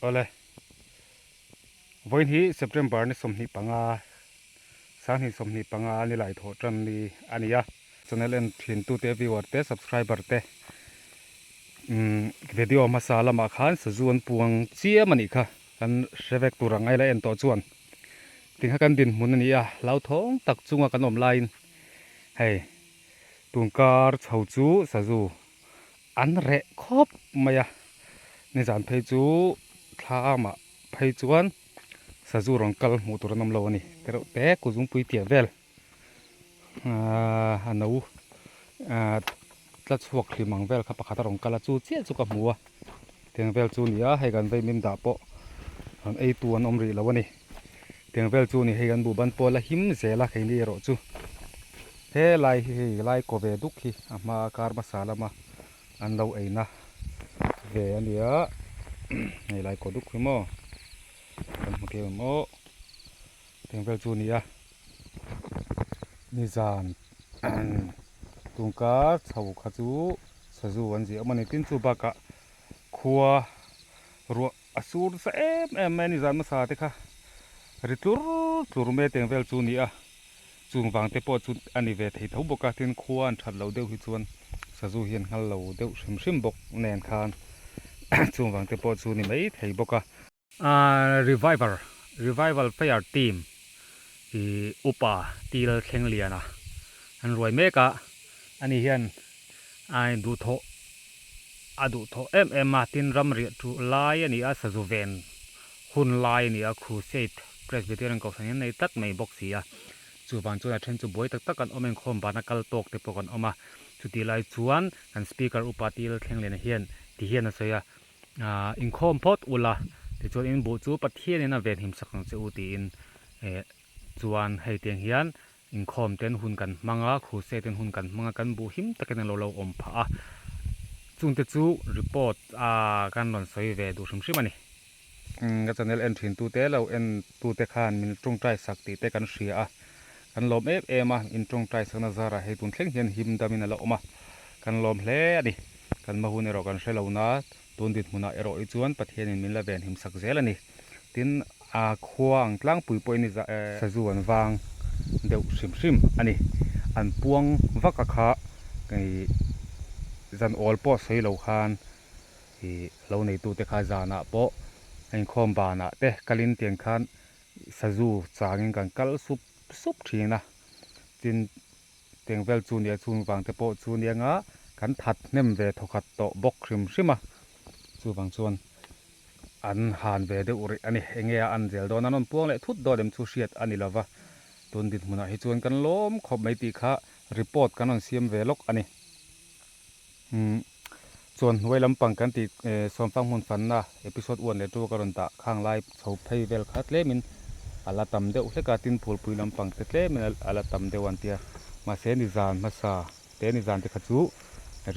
Awle. Vawiin hi September ni 25, 2025 ni lai thawh tan ni a ni a. Channel en thin tute viewer te subscriber te umm video hmasa lamah khan sazu an puang chiam a nih kha kan hre vek tur ang aila en tawh chuan tingkha kan dinhmun a ni a hlauthawng tak chunga kan awm laiin hei Tunkar chho chu sazu an reh khawp mai a, nizan phei chu thlamah phei chuan sazu rawn kal hmuh tur an awm lo a ni. Tereuh te kuzungpui piah vel aaa a no aaa tla chhuak hlim ang vel kha pakhat a rawn kal a, chu chiah chu ka hmu a, tiang vel chu a ni a, hei kan vei min dah pawh rawn ei tu an awm rih lo a ni. Tiang vel chu ni hei kan buh ban pawh la him zel a keini erawh chu he lai hi hei lai kaw ve duk hi a hma kar hmasa lama an lo eina ve a nia hei lai kaw duk hi maw kan hmu thei ang maw tiang vel chu ni a nizan tungkar chho kha chu sazu an ziah awm a ni tin chu bakah khua ruah. A sur nasa em em mai a ni zan hmasa te kha ri tlur tlur mai a teng vel chu a ni a, chung vang te pawh chu a ni ve thei tho bawk a, tin khua an that loh deuh hi chuan sazu hi an nghal lo deuh hrim hrim bawk nen khan chung vang te pawh chu a ni mai thei bawk a. Reviver, Revival Prayer Team i upa Til Thlengliana an ruai mek a, ani hian a duhthawh A duh thawh em em a, tin ram riah chu lai a ni a, sazu ven hun lai a ni a, Crusade Presbyterian Kohhran hian nei tlat mai bawk si a, chuvang chuan a then chu buai tak tak an awm inkhawm vana kal tawk te pawh kan awm a, chutih lai chuan kan Speaker Upa Til Thlengliana hian ti hian a sawi a, aah inkhawm phawt ula tichuan in buh chu Pathianin a venhim sak ang che u tiin eh chuan hei tiang hian Inkhawm ten hun kan hmang a, Crusade ten hun kan hmang a, kan buh him takin a lo lo awm phah a. Chungte chu report a kan rawn sawi ve duh hrim hrim a ni. Ka channel en thin tute lo en tute khan min tawngtai sak tih te kan hria a, kan lawm em em a, in tawngtai sakna zarah hei tun thleng hian him damin a la awm a, kan lawm hle a ni. Kan hma hun erawh kan hre lo na, tun dinhmunah erawh hi chuan Pathianin min la venhim sak zel a ni. Tin, a khua ang tlangpui pawhin i zah e. Sazu an vang deuh hrim hrim a ni. An puang vak a kha ih zan awl pawh sawi lo khan ih lo neitute kha zanah pawh a inkhawm banah te kalin tiang khan sazu changin kan kal sup sup thin a. Tin, tiang vel chu nia chung vang te pawh chu nia nga kan that hnem ve thawkhat tawh bawk hrim hrim a. Chuvang chuan. An han ve deuh rih a ni. Enge a an zel dawn? An rawn puang leh thut dawn em chu hriat a ni lova. Tun dinhmunah hi chuan kan lawm khawp mai tih kha report kan rawn siam ve lawk a ni. Umm chuan hnuai lampang kan tih Sawmfang hmun fanna episode one leh two ka rawn dah khang lai chho phei vel kha tlemin a la tam deuh hlek a, tin phulpui lampang te tlemin a la tam deuh an tia. Mahse nizan hmasa Te ni zan te kha chu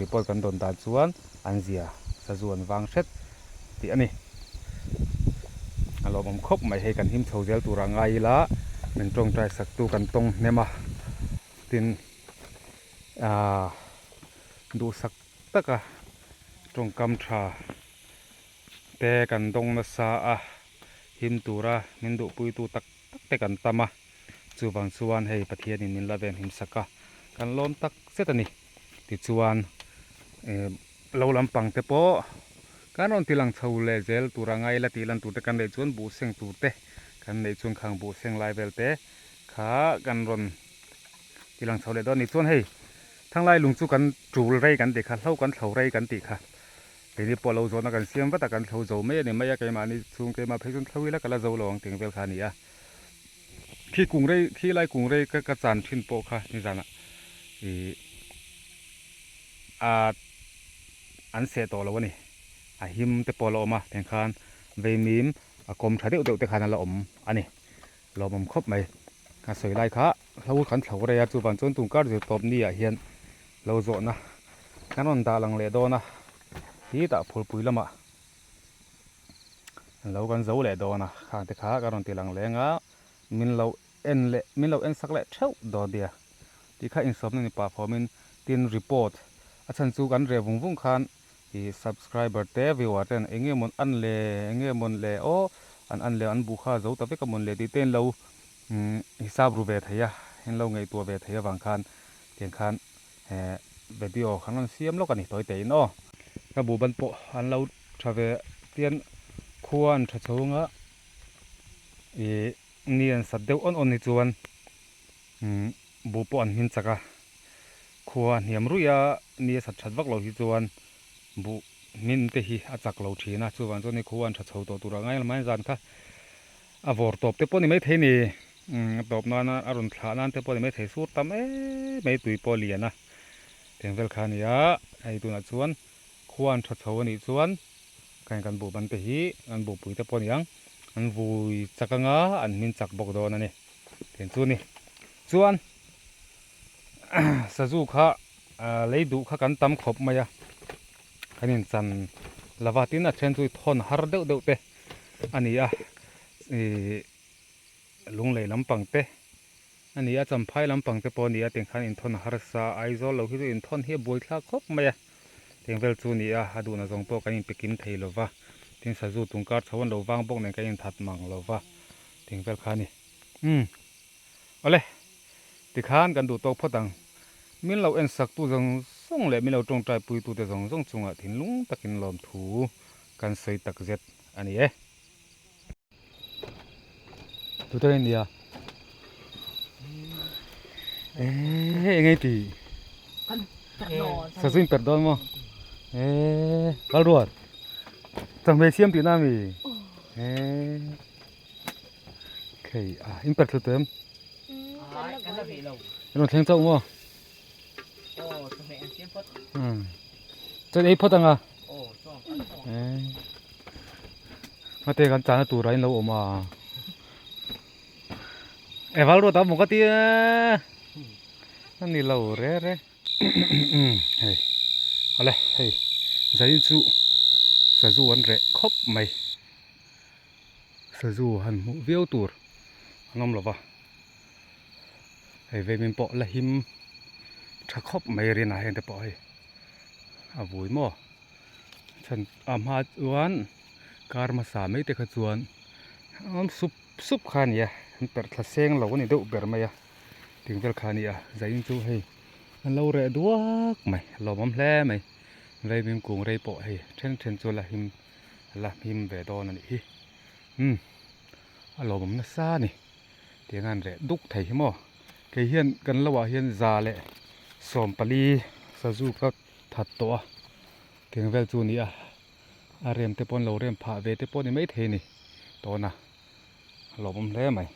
report kan dawn dan chuan an zia sazu an vang hret tih a ni. A lawmawm khawp mai hei kan him chho zel turah ngai ila min tawngtai sak tu kan tawng hnem a tin aaa duhsak taka tawngkam tha te kan dawng nasa a him tura min duhpuitu tak tak te kan tam a. Chuvang chuan hei Pathianin min la ven him sak a, kan lawm tak zet a ni. Tichuan lo lampang te pawh kan rawn ti lang chho leh zel tur a ngai la tih lan tur te kan neih chuan buh seng tur te kan neih chuan khang buh seng lai vel te kha kan rawn ti lang chho leh dawn a ni. Chuan hei thanglai lung chu kan tul rei kan tih kha, hlo kan thlo rei kan tih kha. Keini pawh lo zawhna kan siam vat a, kan thlo zo mai a ni mai a, keimahni chhung keimah phei chuan thlo ila ka la zo lo ang tih ang vel kha a ni a. Khi kung rei khi lai kung rei ka ka chan thin pawh kha nizanah ih a an seh tawh lo a ni a him te pawh a la awm a tiang khan veimim a kawm tha deuh deuh te khan a la awm a ni lawmawm khawp mai a sawi lai kha hlo kan thlo rei a chuvang chuan tun kar zir tawp ni ah hian lo zawhna kan rawn dah lang leh dawn a ti tah phulpui lamah. Lo kan zo leh dawn a, khang te kha ka rawn ti lang leng a, min lo en leh min lo en sak leh theuh dawn nia tih kha insawmna ni pah fawmin tin report a chhan chu kan reh vung vung khan Ih subscriber te viewer ten eng nge mawn an le eng nge mawn le aw an an le an buh kha zo ta vek a mawn le tih te in lo umm hisap ru ve thei a in lo ngaihtuah ve thei avang khan tiang khan eh video khan rawn siam lawk a ni tawi tein aw. Ka buh ban pawh an lo tha ve tian khua an tha chhunga ih ni an sat deuh awn awn hi chuan umm buh pawh an hmin chak a. Khua a hniam ruih a, ni a sat that vak lo hi chuan buh hmin te hi a chak lo thin a, chuvang chuan hei khua an tha chho tawh tur a ngai lamai zan kha a vawr tawp te pawh ni maithei ni, a tawp nana a rawn thlah nan te pawh ni maithei sur tam em mai tui pawh a lian a, tiang vel kha a ni a, hei tunah chuan khua an tha chho a nih chuan khain kan buh ban te hi an buhpui te pawh a ni ang, an vui chak anga an hmin chak bawk dawn a ni, tiang chu a ni chuan. Sazu kha lei duh kha kan tam khawp mai a, kan inchan lova tin a then chu thawn har deuh deuh te a ni a, ih lunglei lampang te a ni a, champhai lampang te pawh a ni a tiang khan inthawn a harsa a, Aizawl lo hi chu inthawn hi a buaithlak khawp mai a, tiang vel chu a ni a, a duhna zawng pawh kan inpe kim thei lova, tin sazu tungkar chho an lo vang bawk nen kan inthat mang lova tiang vel kha a ni. Umm. Awle, tikhan kan duh tawk phawt ang. Min lo en sak tu zawng zawng leh min lo tawngtai pui tute zawng zawng chungah thinlung takin lawmthu kan sawi tak zet a ni e. Tute nge nia? Eee eng nge ti? Sazu in perh dawn maw? Eee Lalruat, chawhmeh siam tihna a mi? Eee. Khei a in perh thlu tu em? Kan la ve lo. In rawn thleng chauh maw? Aw, chawhmeh an siam phawt. Hmm. Chaw ei phawt anga? Aw, chaw. Eh. Mate kan chana tura in lo awm a. E val ruat a maw ka ti e. Ani lo re re. Hei awle hei zanin chu sazu an reh khawp mai. Sazu han hmuh viau tur an awm lova, hei veimin pawh la him tha khawp mai rinah heng te pawh hei a vui maw chhan a hma chuan kar hmasa mai te kha chuan awm sup sup kha a ni a an perh thla seng lo a ni deuh ber mai a tih vel kha a ni a zain chu hei an lo reh duak mai a lawmawm hle mai veimin kung rei pawh hei then then chu la him. La hmim ve dawn a nih hi umm a lawmawm nasa a ni tiang a han reh duk thei hi maw kei hian kan lo ah hian za leh 40 sazu ka that tawh a tiang vel chu a ni a a rem te pawh an lo rem phah ve te pawh a ni maithei a ni tawn a a lawmawm hle mai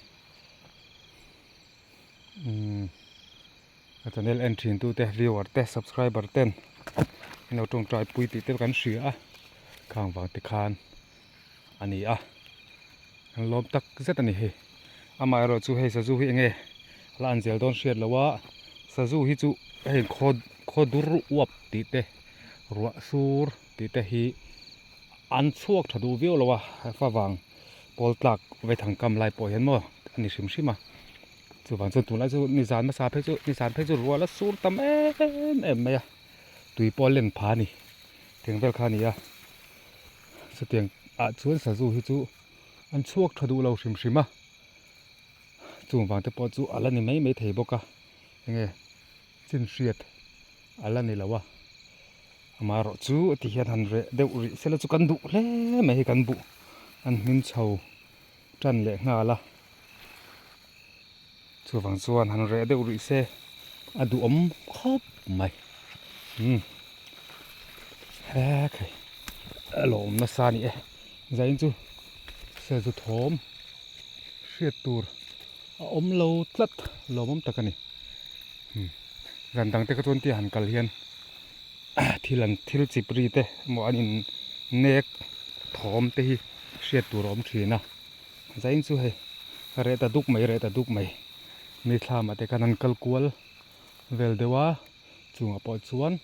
umm ka channel en thin tu te viewer te subscriber ten an lo tawngtai pui tih te kan hria a khang vang te khan a ni a an lawm tak zet a ni hei amaherawh chu hei sazu hi enge la an zel dawn hriat lo a sazu hi chu hei khaw khaw dur uap tih te ruah sur tih te hi an chhuak tha duh viau lo a favang pawl tlak vaithang kam lai pawh hian maw a ni hrim hrim a. Chuvang chuan tunlai chu nizan hmasa phei chu nizan phei chu rual a sur tam em em mai a tui pawh a len pha a ni tiang vel kha a ni a chutiang ah chuan sazu hi chu an chhuak tha duh lo hrim hrim a chung vang te pawh chu a la ni mai mai thei bawk a enge chin hriat a la ni lo a amaherawh chu ti hian han reh deuh rih sela chu kan duh hle mai hi kan buh an hmin chho tan leh nghal a chuvang chuan han reh deuh rih se a duhawm khawp mai umm he khai a lawm nasa a ni e zain chu sazu thawm hriat tur a awm lo tlat lawmawm tak a ni umm zan dang te kha chuan tia han kal hian thil an thil chip ri te emaw an in nek thawm te hi hriat tur a awm thin a zain chu hei reh ta duk mai reh ta duk mai mi thlamah te khan an kal kual vel deuh a chungah pawh chuan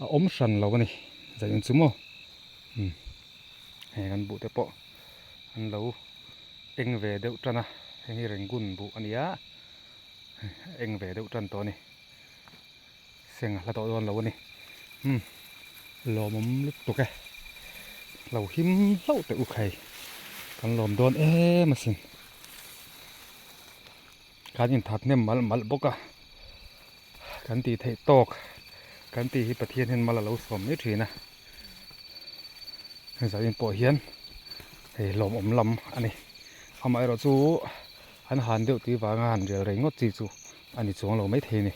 a awm hran lo a ni zain chu maw umm heng an buh te pawh an lo eng ve deuh tan a heng hi rangoon buh a ni a eng ve deuh tan tawh a ni. Seng a hla tawh dawn lo a ni. Umm. Lawmawm lutuk e. Lo him hlauh teh u khai. Kan lawm dawn em asin. Kan inthat hnem malh malh bawk a. Kan tih theih tawk kan tih hi Pathian hian mal a lo sawm mai thin a. Zain pawh hian hei lawmawm lam a ni. Amaherawhchu an han deuh tih vanga han rel rei ngawt chi chu a ni chuang lo maithei a ni.